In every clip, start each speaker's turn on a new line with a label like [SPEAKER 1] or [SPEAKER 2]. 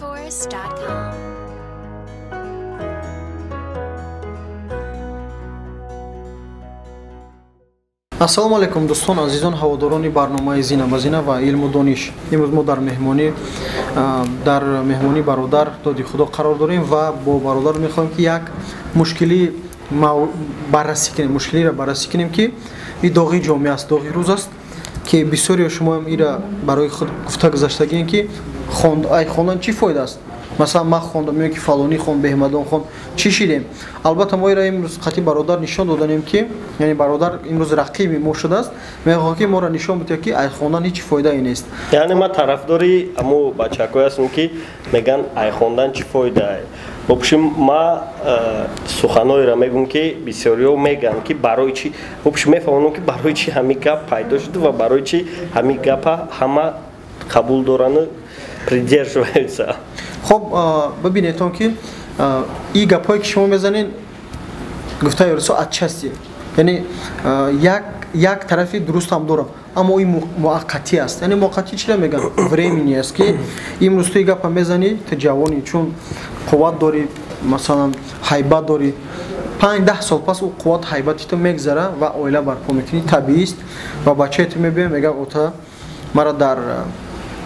[SPEAKER 1] Soundforce.com.
[SPEAKER 2] Ассалому алайкум, дӯстон, азизон, ҳаводорони барномаи «Зина ба зина» ва илму дониш. Имрӯз мо дар меҳмонии бародар Доди Худо қарор дорем ва бо бародар мехоҳем, ки як мушкилӣ баррасӣ кунем, мушкилиро баррасӣ кунем, ки и доғи ҷомеа аст, доғи рӯз аст, ки бисёрио шумоам ира барои худ гуфта гузаштагием, ки ай хондан чӣ фоида аст. Масалан, ман хондам ё ки фалонӣ хонд, беҳмадон хонд, чӣ шидем? Албатта, мо ира имрӯз қатъи бародар нишон доданем, ки яъне бародар имрӯз рақиби мо шудааст, мехоҳад, ки моро нишон бидиҳад, ки ай хондан ҳеҷ фоидае нест.
[SPEAKER 3] Яъне ман тарафдори амо бачакҳое ҳастам, ки мегӯянд, ай хондан чӣ фоидае. В общем, ма суханҳоеро мегӯм, ки бисёриҳо мегӯянд, ки барои чӣ. В общем, мефаҳмонам, ки барои чӣ ҳамин гап пайдо шуд ва барои чӣ ҳамин гапа ҳама қабул дорану придерживаются.
[SPEAKER 2] Хоб, бибинедтон, ки и гапҳое, ки шумо мезанед, гуфтаи русо, отчасти, яъне як тарафи дурустам дорам, аммо ин муваққатӣ аст. Яъне муваққатӣ чиро мегӯям? Временный аст, ки имрӯз ту и гапа мезанӣ, ту ҷавонӣ, чун қувват дорӣ, масалан, ҳайбат дорӣ. 5-10 сол пас ӯ қувват, ҳайбати ту мегзара ва оила барпо мекунӣ, табиист, ва бачаи ту мебиёя, мега: «Ота, мара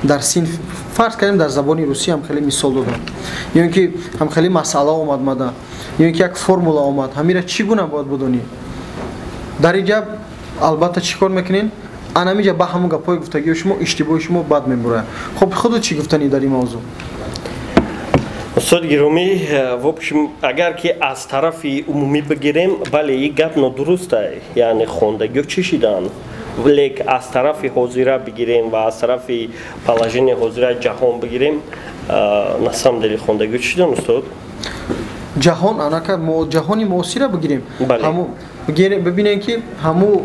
[SPEAKER 2] дар синф, фарз кардем, дар забони русӣ ҳам хеле мисол додам, ё ин ки ҳам хеле масъала омад мада, ё ин ки як формула омад, ҳамира чӣ гуна бояд будонӣ?» Дар инҷа албатта чӣ кор мекунен? Анамиҷа ба ҳамон гапҳои гуфтагии шумо, иштибоҳи шумо бад мебурад. Хоб, худо, чӣ гуфтанӣ дар ин мавзӯъ?
[SPEAKER 3] Устод гиромӣ, в общем, агар ки аз тарафи умумӣ бигирем, бале, ин гап нодуруст, яъне хондагиҳо чӣ шиданд. Лек аз тарафи ҳозира бигирем ва аз тарафи положение ҳозираи ҷаҳон бигирем, на самом деле хондагиҳо чӣ шиданд, устод?
[SPEAKER 2] Ҷаҳон анака ҷаҳони муосира бигирем, бибинем, ки ҳаму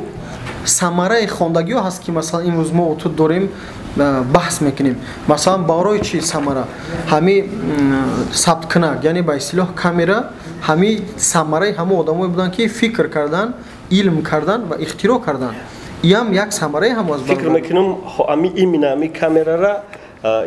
[SPEAKER 2] самараи хондагиҳо ҳаст, ки масалан имрӯз мо ту дорем баҳс мекунем. Масалан, барои чи самара? Ҳами сабткунак, яъне ба истилоҳ камера, ҳами самараи ҳамон одамое буданд, ки фикр кардан, илм кардан ва ихтироъ кардан. Иам як самараи ҳамо аст.
[SPEAKER 3] Фикр мекунам, ами именно ами камерара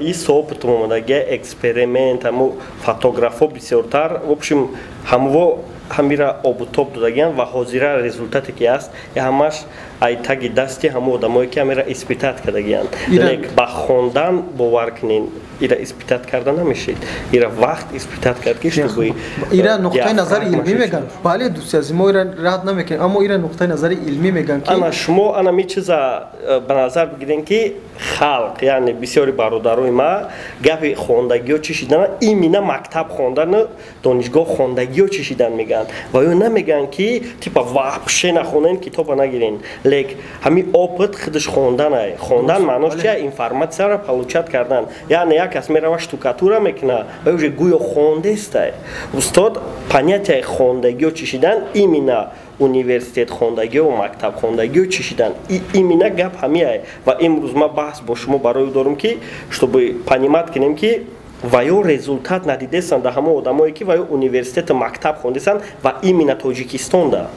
[SPEAKER 3] и с опытом омадагия, эксперимент, ҳамо фотографҳо бисёртар, в общем, ҳамво ҳамира обутоб додагиян ва ҳозира результате ки аст, ҳамаш ай таги дасти ҳамо одамое, ки ҳамира испытать кардагиянд. Лек ба хондан, бовар кунен, ира испытать карда намешид, ира вақт испытать кард, ки
[SPEAKER 2] чтобы ира нуқтаи назари илмӣ меган. Бале, дӯсти азиз, мо ира рад намекунем, аммо ира нуқтаи назари илмӣ меган, ки
[SPEAKER 3] ана шумо ана ми чиза ба назар бигирен, ки халқ, яъне бисёри бародарои ма, гапи хондагиҳо чӣ шидан, именно мактаб хондану донишгоҳ хондагиҳо чӣ шидан мегӯянд ва ё намегӯянд, ки типа вообще нахонен, китоба нагирен. Лек ҳами опыт худаш хонданай. Хондан маънош чия? Информатсияро получать кардан. Яъне як кас мерава, штукатура мекуна ва уже гӯё хондестай. Устод, понятияи хондагиҳо чӣ шидан, именно университет хондагиҳо, мактаб хондагиҳо чӣ шидан, именно гап ҳамиай. Ва имрӯз ман баҳс бо шумо барои дорум, ки чтобы понимать кунем, ки ва ё результат надидестанд ҳамон одамое, ки ва ё университету мактаб хондестанд ва именно Тоҷикистонда.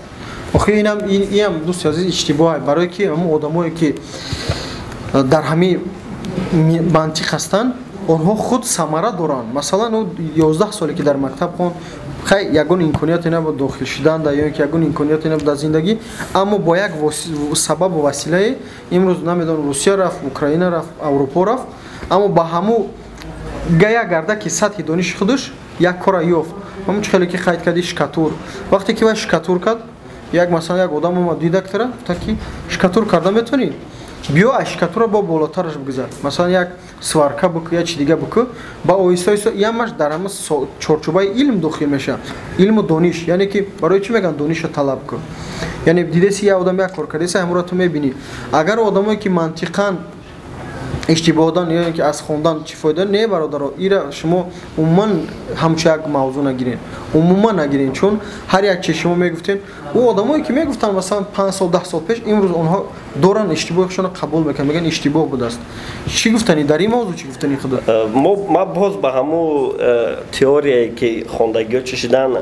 [SPEAKER 2] Охи, инам, иам, дӯсти азиз, иштибоҳ, барое ки ҳамон одамое, ки дар ҳамин мантиқ ҳастанд, онҳо худ самара доранд. Масалан, ӯ 11 соле, ки дар мактаб хонд, хай, ягон имконияте набуд дохил шудан да ё ки ягон имконияте набуд дар зиндагӣ, аммо бо як сабабу василае имрӯз, намедонам, Русия рафт, Украина рафт, Аврупо рафт, аммо ба ҳаму як гарда, ки сатҳи дониши худаш як кора ёфт. Ҳамн чи хеле ки қайд кардӣ, штукатур, вақте ки вай штукатур кард, як, масалан, як одам омад, дида, гуфта, ки штукатур карда метавонӣ, биё, аз штукатура бо болотараш бигузар, масалан, як сварка буку, як чи дига буку. Ба оҳиста оҳиста ямаш дар ҳама чорчӯбаи илм дохил мешавад, илму дониш. Яъне ки барои чӣ мегӯянд, дониша талаб кун? Яъне дидеси, як одам як кор кардеси, ҳамонро ту мебинӣ. Агар одамое, ки мантиқан иштибоҳдан ё ки аз хондан чӣ фоида, не, бародаро, ира шумо умуман ҳамчун як мавзӯъ нагирен, умуман нагирен, чун ҳар як чиз шумо мегуфтем, ӯ одамое, ки мегуфтанд, масалан, 5 сол, 10 сол пеш, имрӯз онҳо доранд, иштибоҳшонро қабул мекунанд, мегӯянд, иштибоҳ будааст. Чӣ гуфтанӣ дар ин мавзӯъ, чӣ гуфтани худо?
[SPEAKER 3] Ма боз ба ҳамун теорияе, ки хондагиҳо чишидан,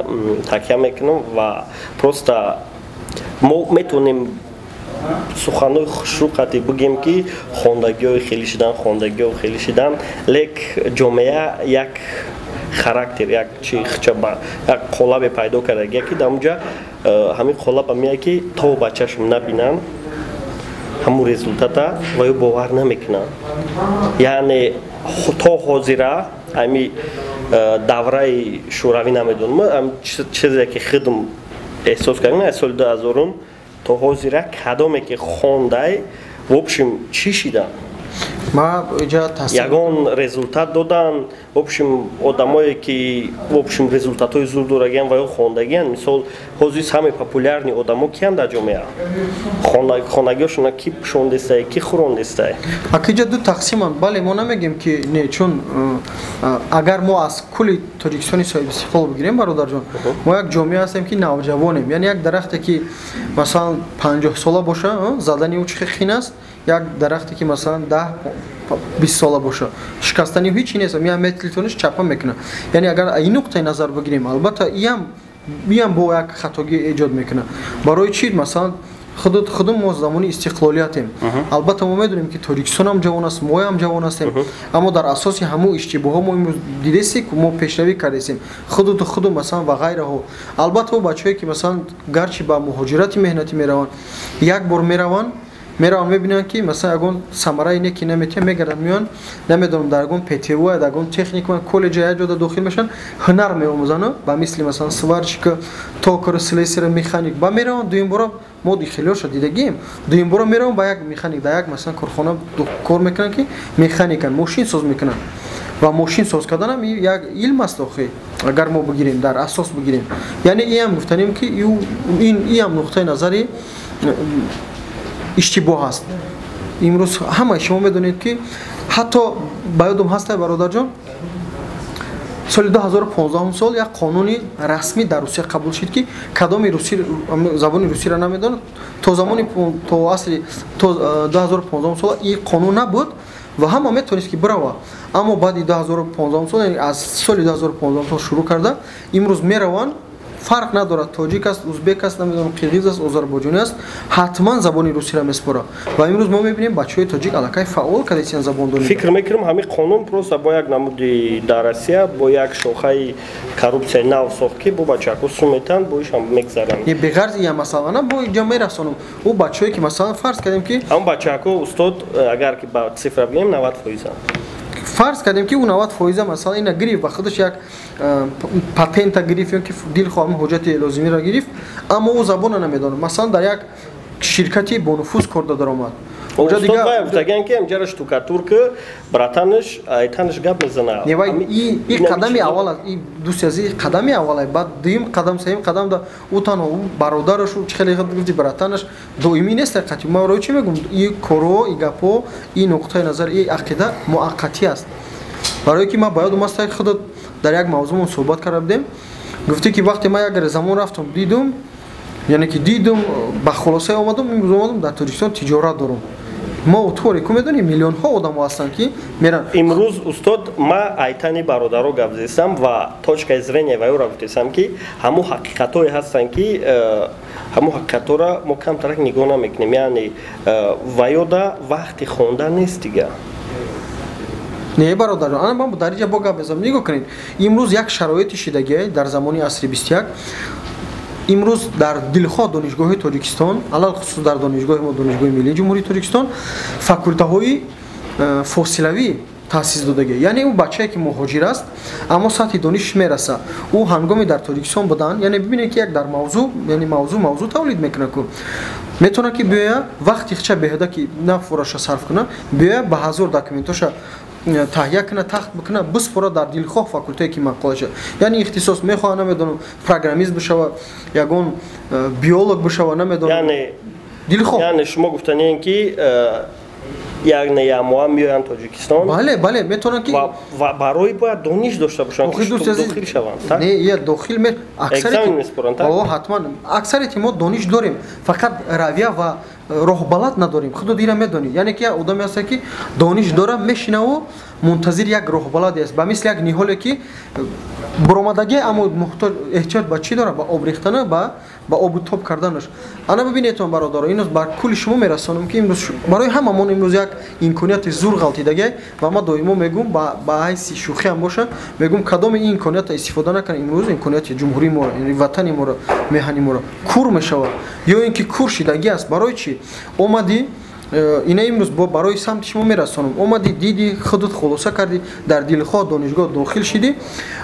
[SPEAKER 3] такя мекунам ва просто мо метавонем Суханои хушрӯ қати бигем, ки хондагиҳои хеле шидан, хондагиҳо хеле шидан, лек ҷомеа як характер, як чи хча, як қолабе пайдо кардагия, ки дар онҷа ҳамин қолаба меяд, ки то бачашм набинанд ҳамун результата ва ё бовар намекунанд. Яъне то ҳозира ами давраи шӯравӣ, намедонам, чизе ки худм эҳсос кардем, аз соли 2000-ум то ҳозира кадоме ки хондай, в общем, чӣ шидан? Ягон результат додан? В общем, одамое ки, в общем, результатҳои зур дорагиян ва ё хондагиян. Мисол, ҳозир самые популярный одамо киян дар ҷомеа? Хондагиҳошона ки пӯшондестай, ки хӯрондестай?
[SPEAKER 2] Акиҷа ду тақсиманд. Бале, мо намегем, ки не, чун агар мо аз кулли Тоҷикистони соҳибистиқлол бигирем, бародарҷон, мо як ҷомеа ҳастем, ки навҷавонем. Яъне як дарахте, ки масалан 50-сола боша, задани ӯ чӣ хин аст, як дарахте, ки масалан 10-20 сола боша, шикастани ҳечи нест, я метлитониш чапа мекунад. Яъне агар ин нуқтаи назар бигирем, албатта, иам бо як хатогӣ эҷод мекунад. Барои чӣ? Масалан, худум мо замони истиқлолиятем. Албатта, мо медонем, ки Тоҷикистонам ҷавон аст, моям ҷавон ҳастем, аммо дар асоси ҳамун иштибоҳҳо мо имрӯз дидесем, мо пешравӣ кардесем худуту худу, масалан, ва ғайраҳо. Албатта, о бачаҳое, ки масалан гарчи ба муҳоҷирати меҳнатӣ мераванд, як бор мераванд, мебинанд, ки масалан ягон самараи неки наметиҳанд, мегарданд, меоянд, намедонам, дар ягон ПТУ, дар ягон техникум, коллеҷа, як ҷода дохил мешаванд, ҳунар меомӯзанд, ба мисли масалан сварщика, токар, слесарь, механик. Ба мераванд дуюмбора, мо хелиҳоша дидагием, дуюмбора мераванд, ба як механик дар як масалан корхона кор мекунанд, ки механиканд, мошин соз мекунанд. Ва мошин соз карданам як илм аст охи, агар мо бигирем, дар асос бигирем. Яъне иам гуфтанем, ки иам нуқтаи назари иштибоҳ аст. Имрӯз ҳамаи шумо медонед, ки ҳатто ба ёдум ҳастай, бародарҷон, соли 2015 сол як қонуни расмӣ дар Русия қабул шуд, ки кадоми забони русиро намедонад, то замони то асри то 2015 сол ин қонун набуд ва ҳама метавонист, ки бирава. Аммо баъди 2015 сол, аз соли 2015 сол шурӯъ карда, имрӯз мераванд, фарқ надорад, тоҷик аст, узбек аст, намедонам, қирғиз аст, озарбойҷонӣ аст, ҳатман забони русиро меспорад. Ва имрӯз мо мебинем, бачаҳои тоҷик аллакай фаъол кардесиян забондонӣ.
[SPEAKER 3] Фикр мекунам, ҳамин қонун просто бо як намуди дар Россия бо як шохаи коррупсияи нав сохт, ки бо бачаҳако сум метаҳанд, бо ишам мегзаранд.
[SPEAKER 2] Беғарзи я масъала бо инҷа мерасонам. Ӯ бачаҳое, ки масалан фарз кардем, ки
[SPEAKER 3] ҳамн бачаҳако, устод, агар ки ба цифра бигем, 90 фоизанд.
[SPEAKER 2] Фарз кардем, ки ӯ 90 фоиза, масалан, ина гирифт, ба худаш як патента гирифт ё ки дилхоҳ ҳуҷҷати лозимиро гирифт, аммо ӯ забона намедонад, масалан, дар як ширкати бонуфуз кор даромад.
[SPEAKER 3] Гуфтагиан, ки амҷара штукатурка, братанаш айтанаш гап мезана.
[SPEAKER 2] И қадами аввал аст, дӯсти азиз, қадами аввал. Баъд дуюм қадам, сеюм қадам да ӯ танҳо ӯ бародараш, чӣ хеле гуфти, братанаш доимӣ нест. Қати ман барои чӣ мегӯм, и корҳо, и гапҳо, и нуқтаи назар, и ақида муаққатӣ аст? Барое ки ман ба ёдум аст, худат дар як мавзӯъмон суҳбат карда будем, гуфтӣ, ки вақте ман як замон рафтам, дидум, яъне ки дидум, ба хулосае омадам, имрӯз омадам, дар Тоҷикистон тиҷорат дорам. Мо туре ку медонем, миллионҳо одамо ҳастанд, ки меранд.
[SPEAKER 3] Имрӯз, устод, ма айтани бародаро гап зестам ва точкаи зрения ва ёро гуфтесам, ки ҳамун ҳақиқатҳое ҳастанд, ки ҳамун ҳақиқатҳоро мо камтарак нигоҳ намекунем. Яъне ва ёда вақти хондан нест дига.
[SPEAKER 2] Не, бародарҷон, ана ман дар инҷа бо гап мезанам. Нигоҳ кунед, имрӯз як шароити шидагие дар замони асри 21. Имрӯз дар дилхоҳ донишгоҳи Тоҷикистон, алалхусус дар донишгоҳи мо, Донишгоҳи миллии Ҷумҳурии Тоҷикистон, факултаҳои фосилавӣ таъсис додагӣ. Яъне ӯ бачае, ки муҳоҷир аст, аммо сатҳи донишш мераса, ӯ ҳангоми дар Тоҷикистон будан, яъне бибинед, ки як дар мавзӯъ, яъне мавзӯъ тавлид мекунад, ку метавонад, ки биёя, вақти хча беҳуда ки нафураша сарф кунад, биёя, ба ҳазор документоша таҳия кунад, тахт бикунад, биспора дар дилхоҳ факултае, ки мақолаша, яъне ихтисос мехоҳад, намедонам, программист бишава, ягон биолог бишава, намедонам.
[SPEAKER 3] Дилхоҳ. Яъне шумо гуфтаниен, ки як не ямоа меоянд Тоҷикистон?
[SPEAKER 2] Бале, метавонанд, ки
[SPEAKER 3] Ва барои бояд дониш дошта бошанд, дохил шаванд.
[SPEAKER 2] Не, я дохил ме ҳатман. Аксарияти мо дониш дорем, фақат равия ва роҳбалад надорем. Худо дира медонӣ, яъне ки як одаме ҳаста, ки дониш дора, мешинаву мунтазир як роҳбаладе аст, ба мисли як ниҳоле, ки Буромадагӣ, аммо муҳтоҷ, эҳтиёҷ ба чӣ дорад? Ба об рехтана, ба обу тоб карданаш. Ана бибинедтон, бародаро, инро бар кулли шумо мерасонам, ки имрӯз барои ҳамамон имрӯз як имконияти зур ғалтидагӣ. Ва ман доимо мегӯм, ба ҳайси шӯхиам боша мегӯм, кадоме ин имконията истифода накунад имрӯз, имконияти ҷумҳурии моро, ватани моро, меҳани моро, кур мешавад ё ин ки кур шидагӣ аст. Барои чӣ омадӣ? Ина имрӯз барои самти шумо мерасонам. Омадӣ, дидӣ, худат хулоса кардӣ, дар дилхоҳ донишгоҳ дохил шидӣ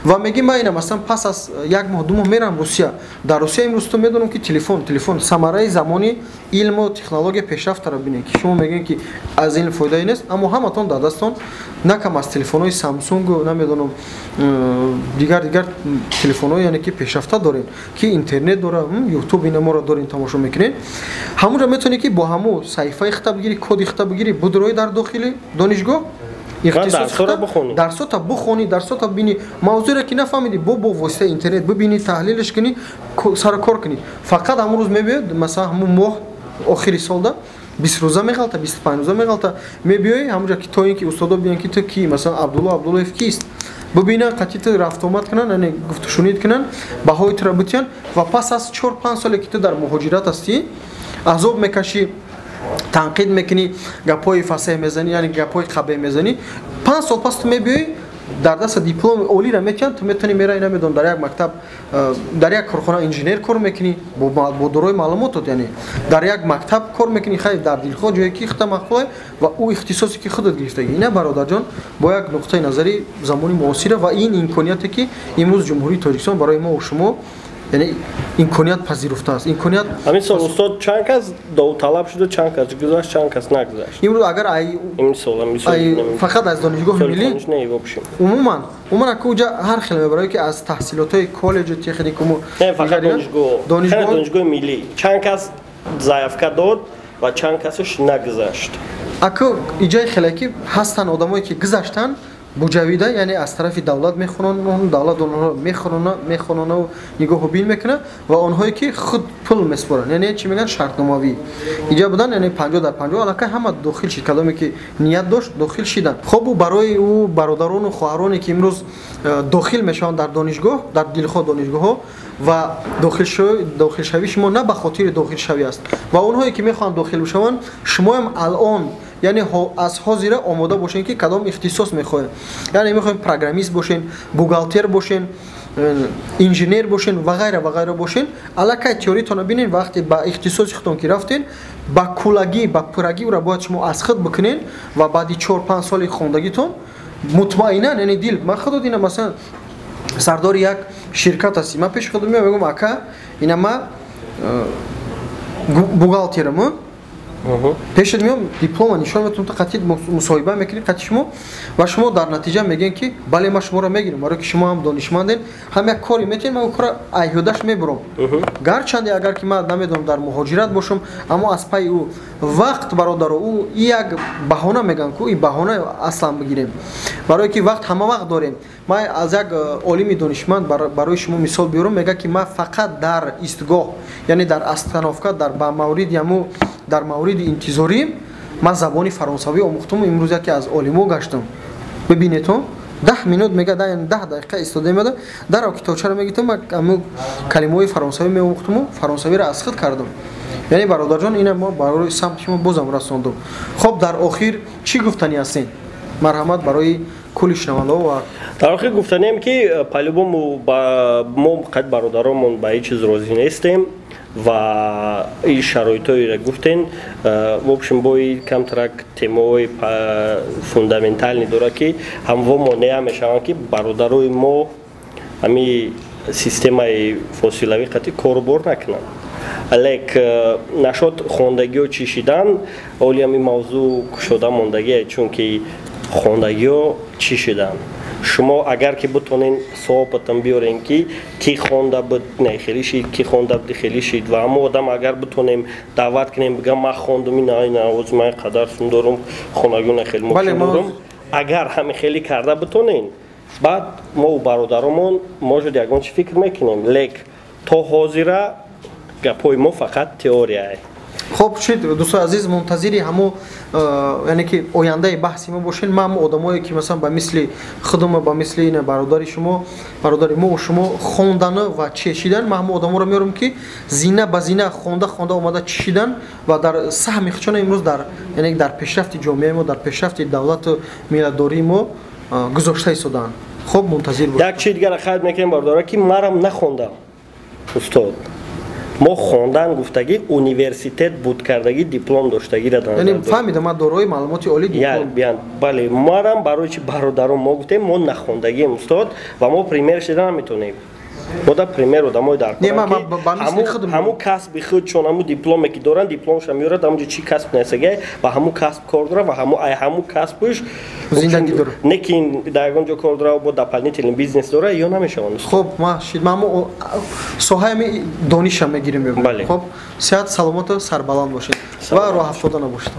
[SPEAKER 2] ва мегӣ: ман ина, масалан, пас аз як моҳ, 2 моҳ мерам Русия. Дар Русия имрӯз ту медонам, ки телефон, самараи замони илму технология пешрафтаро бинед, ки шумо мегӯед, ки аз илм фоидае нест, аммо ҳаматон дар дастон на кам аз телефонҳои Самсунгу, намедонам, дигар телефонҳо, яъне ки пешрафта дорем, ки интернет дора, Ютуб ина моро дорем, тамошо мекунем. Ҳамонҷо метавонӣ, ки бо ҳамун саҳифаи хита бигирӣ, коди хита бигирӣ, будрои дар дохили донишгоҳ, дарсота бухонӣ, дарсота бинӣ, мавзӯеро ки нафаҳмидӣ, бо воситаи интернет бибинӣ, таҳлилш кунӣ, сару кор кунӣ. Фақат ҳамон рӯз мебиёд, масалан, ҳамун моҳ, охири солда 20 рӯза меғалта, 25 рӯза меғалта, мебиёӣ ҳамонҷа, ки то ин ки устодо бинанд, ки ту ки, масалан, Абдулло Абдуллоев кист, бибинанд, қатъи ту рафтуомад кунанд, яъне гуфтушунид кунанд, баҳои туро битиҳанд. Ва пас аз 4-5 соле, ки ту дар муҳоҷират ҳастӣ, азоб мекашӣ, танқид мекунӣ, гапҳои фасеҳ мезанӣ, яъне гапҳои қабеҳ мезанӣ, 5 сол пас ту мебиёӣ, дар даста дипломи олиро метиҳанд, ту метавонӣ мераи, намедонам, дар як мактаб, дар як корхона инженер кор мекунӣ бо дорои маълумотот, яъне дар як мактаб кор мекунӣ, хайр, дар дилхоҳ ҷое ки хита маъқулай ва ӯ ихтисосе ки худат гирифтагӣ. Ина, бародарҷон, бо як нуқтаи назари замони муосира ва ин имконияте, ки имрӯз Ҷумҳурии Тоҷикистон барои мо шумо, яъне имконият пазируфтааст, имконият.
[SPEAKER 3] Ҳамин сол, устод, чанд кас довталаб шуда, чанд кас гузашт, чанд кас нагузашт?
[SPEAKER 2] Имрӯз агар фақат аз донишгоҳи миллӣ, умуман акуҷа ҳар хел мебарое, ки аз таҳсилотҳои коллеҷу техникуму.
[SPEAKER 3] Фақат донишгоҳи миллӣ чанд кас заявка дод ва чанд касаш нагузашт?
[SPEAKER 2] Аку иҷои хеле ки ҳастанд одамое, ки гузаштанд буҷавида, яъне аз тарафи давлат мехонанд, давлат онҳоро мехононаву нигоҳу бин мекунад, ва онҳое ки худ пул месупоранд, яъне чӣ мегӯянд, шартномавӣ иҷа буданд, яъне 50 дар 50. Аллакай ҳама дохил шид, кадоме ки ният дошт, дохил шиданд. Хоб, барои ӯ бародарону хоҳароне, ки имрӯз дохил мешаванд дар донишгоҳ, дар дилхоҳ донишгоҳҳо, ва дохилшавии шумо на ба хотири дохилшавӣ аст, ва онҳое ки мехоҳанд дохил бишаванд, шумоям алон, яъне аз ҳозира омода бошед, ки кадом ихтисос мехоҳед, яъне мехоҳем программист бошен, бухгалтер бошен, инженер бошен ва ғайра ва ғайра бошен, аллакай теориятонро бинед. Вақте ба ихтисоси худтон ки рафтен, ба кулагӣ, ба пуррагӣ ӯра бояд шумо аз худ бикунед. Ва баъди 4-5 соли хондагитон мутмаинан, яъне дил ман худо дина, масалан, сардори як ширкат ҳастӣ, ман пеши худо меоям, мегӯям: ака, ина ма бухгалтерам. Пешат меом, диплома нишон метавонам, то қатъи мусоҳиба мекунӣ қатъи шумо, ва шумо дар натиҷа мегӯем, ки бале, ман шуморо мегирам, барое ки шумо ҳам донишманден, ҳам як кори метавонед, ман кора айҳудаш мебурам. Гарчанде агар ки ман намедонам, дар муҳоҷират бошам, аммо аз пайи ӯ вақт, бародаро, ӯ як баҳона мегӯям, ку и баҳона аслан бигирем, барое ки вақт ҳама вақт дорем. Ман аз як олими донишманд барои шумо мисол биёрам. Мегӯяд, ки ман фақат дар истгоҳ, яъне дар остановка, дар ба мавриди ҳаму дар мавриди интизорӣ ман забони фаронсавӣ омӯхтуму имрӯз яке аз олимо гаштам. Бибинедто, 10 минут, мега, 10 дақиқа истода меода, дарав китобчаро мегиртам, аму калимаҳои фаронсавӣ меомӯхтуму фаронсавиро аз худ кардам. Яъне, бародарҷон, ина мо барои самти шумо бозам расондум. Хоб, дар охир чӣ гуфтанӣ ҳастем? Марҳамат, барои кулли шунавандаҳо ва
[SPEAKER 3] Дар охир гуфтанем, ки по-любому мо қад бародаронмон ба ҳеҷ чиз розӣ нестем ва ин шароитҳоеро гуфтен, в общем, бои камтарак темаҳои фундаментальный дорад, ки ҳамво монеа мешаванд, ки бародарои мо ҳами системаи фосилавӣ қатъи корубор накунанд. Лек нашод хондагиҳо чӣ шидан, оли ҳами мавзӯъ кушода мондагие, чунки хондагиҳо чӣ шидан? Шумо агар ки бутонен суҳбатам биёрем, ки ки хонда буд, не хеле шид, ки хонда буд, хеле шид, ва ҳамо одам агар бутонем даъват кунем, бигам: ман хондум, ина ина, оз ман қадар сум дорум, хонагиона хеле мошин дорум. Агар ҳами хеле карда бутонен, баъд мо бародаромон может ягон чи фикр мекунем. Лек то ҳозира гапҳои мо фақат теорияе.
[SPEAKER 2] Хоб шид, дӯстои азиз, мунтазири ҳамо, яъне ки ояндаи баҳси мо бошед. Ма ҳамо одамое ки, масалан, ба мисли худума, ба мисли ина бародари шумо, бародари мо, шумо хондану ва чешидан, ма ҳамо одаморо меорам, ки зина ба зина хонда хонда омада чишидан ва дар саҳми худшона имрӯз дар, яъне дар пешрафти ҷомеаи мо, дар пешрафти давлату миллатдории мо гузошта истодаанд. Хоб, мунтазир бошед.
[SPEAKER 3] Як чизи дигара қайд мекунем, бародаро, ки марам нахондам, устод. Мо хондан гуфтагӣ университет буд кардагӣ, диплом доштагӣ.
[SPEAKER 2] Яъне фаҳмидам, ман дорои маълумоти олӣ,
[SPEAKER 3] диплом. Бале, марам барои чи бародарон мо гуфтем, мо нахондагием, устод, ва мо пример шида наметонем. Мо да пример одамои дар ҳамун касби худ, чун ҳамун дипломе ки доранд, дипломша меорад, ҳамунҷо чӣ касб несагай ва ҳамун касб кор дорад ва ҳамун ай ҳамун касбш
[SPEAKER 2] зиндагӣ дорад.
[SPEAKER 3] Не ки дар ягон ҷо кор дорад, бо дополнительный бизнес дорад ё намешаванд.
[SPEAKER 2] Хоб, ма шид, ма соҳаи дониша мегирем. Хоб, сиҳат, саломату сарбаланд бошед ва роҳафтода набошед.